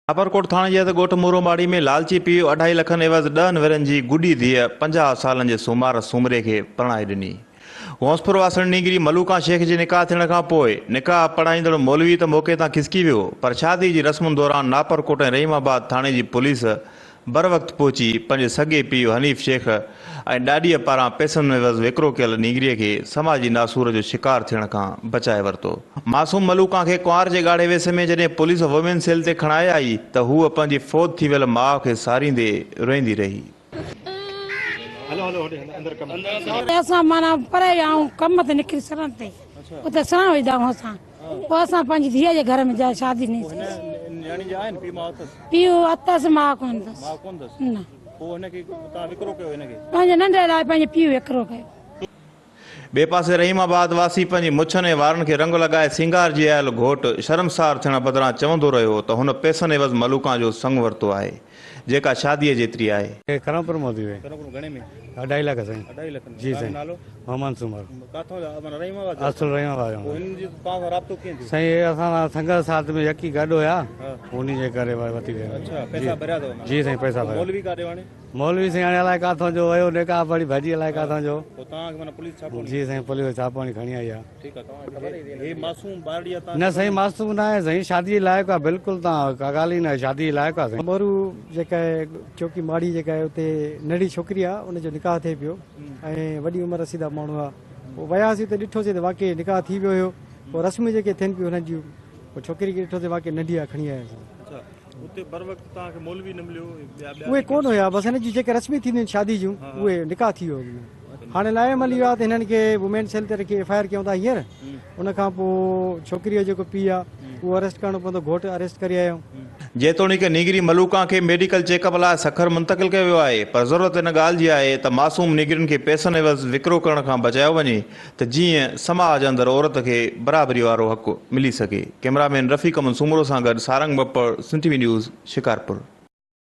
ٿاپرڪوٽ ٿاڻي جي حد ڳوٺ مورو ماڙي ۾ لالچي پيء اڍائي لکن عيوض ڏهن ورهين جي گڏي ڌيء 50 سالن جي سومار سومري کي پرڻائي ڏني. غوثپور واسڻ نينگري ملوڪان شيخ جي نڪاح ٿيڻ کان پوء نڪاح پڙهائيندڙ مولوي ته موقعي تان کسڪي ويو پر شادي جي رسمن دوران ناپرڪوٽ ۽ رحيم آباد ٿاڻي جي پوليس بروقت پهچي پنهنجي سڳي پيء حنيف شيخ ۽ ڏاڏيء پاران پئسن عيوض وڪرو ڪيل نينگريء کي سماجي ناسور جو شڪار ٿيڻ کان بچائي ورتو. معصوم ملوڪان کي ڪنوار جي ڳاڙهي ويس ۾ جڏهن پوليس وومين سيل تي کڻائي آئي ته هوء پنهنجي فوت ٿي ويل ماء کي ساريندي روئيندي رهي. اسان معنيٰ پري ويا آهيون ڪم تي نڪري سرن تي اتي سران وجهندا آهيون اسان پوء اسان پنهنجي ڌيء جي گهر ۾ جاء شادي ڏني پيء اٿس ماء ڪونه اٿس نه پنهنجي ننڍي لاء پنهنجي پيء وڪرو ڪيو. ٻئي پاسي رحيم آباد واسي پنهنجي مڇن ۽ وارن کي رنگ لڳائي سينگارجي آيل گهوٽ شرمسار ٿيڻ بدران چوندو رهيو ته هن پئسن عيوض ملوڪان جو سڱ ورتو آهي جيڪا شاديء جيتري آهي. ڪرمپور مان ٿي وئي. ڪرمپور گهڻي ۾؟ اڍائي لک سائين. اڍائي لک ۾. جي سائين. نالو؟ محمد سومر. ڪاٿون جا معنيٰ رحيم آباد جا؟ اصل رحيم آباد جا. پوء هنن جي توهان سان رابطو ڪيئن ٿيو؟ سائين هي اسان سان سنگت ساٿ ۾ يڪي گڏ هيا انهي جي ڪري وتي ويا. اڇا پئسا ڀريا اٿو جي سائين پئسا ڀريا. مولوي ڪاڏي هاڻي؟ مولوي سائين هاڻي الائي ڪاٿون جو ويو نڪاح پڙهي ڀڄي الائي ڪاٿون جو. پوء توهان کي معنيٰ پوليس ڇاپو هڻي؟ جي سائين پوليس ڇاپو هڻي کڻي آئي آ. ٺيڪ آ توهان کي خبر هي معصوم ٻارڙي آ توهان نه سائين معصوم نه آهي سائين شادي لائق آ بلڪل توهان ڪا ڳالهه ئي نه آهي شادي لائق آ سائين. مورو جيڪا آهي چوڪي ماڙي جيڪا آهي اتي ننڍڙي ڇوڪري آ ان جو نڪاح ٿئي پيو ۽ وڏي عمر رسيده ماڻهو آ پوء وياسين اتي ڏٺوسين ته واقعي نڪاح ٿي ويو هيو پوء رسمون جيڪي ٿين پيون هنن جون پوء ڇوڪري کي ڏٺوسين واقعي ننڍي آ کڻي آياسين. اڇا اتي بروقت توهان کي مولوي نه مليو ٻيا ٻيا اهي ڪونه هيا بس هن جون جيڪي رسمون ٿينديون آهن شادي جون اهي نڪاح ٿي ويو اڳ ۾ هاڻي لاء عمل اهو آهي ته هنن کي وومين سيل تي رکي ايف I R ڪيون ٿا هينئر ان کان پوء ڇوڪري جو جيڪو پيء آهي اهو اريسٽ ڪرڻو پوندو گهوٽ اريسٽ ڪري آيا آهيون. جيتوڻيڪ نينگري ملوڪان کي ميڊيڪل چيڪ اپ لاء سکر منتقل ڪيو ويو آهي پر ضرورت ان ڳالهه جي آهي ته معصوم نينگرين کي پئسن عيوض وڪرو ڪرڻ کان بچايو وڃي ته جيئن سماج اندر عورت کي برابري وارو حق ملي سگهي. ڪئميرا مين رفيق احمد سومرو سان گڏ Sarang Bappar, Sindh T V news, Shikarpur.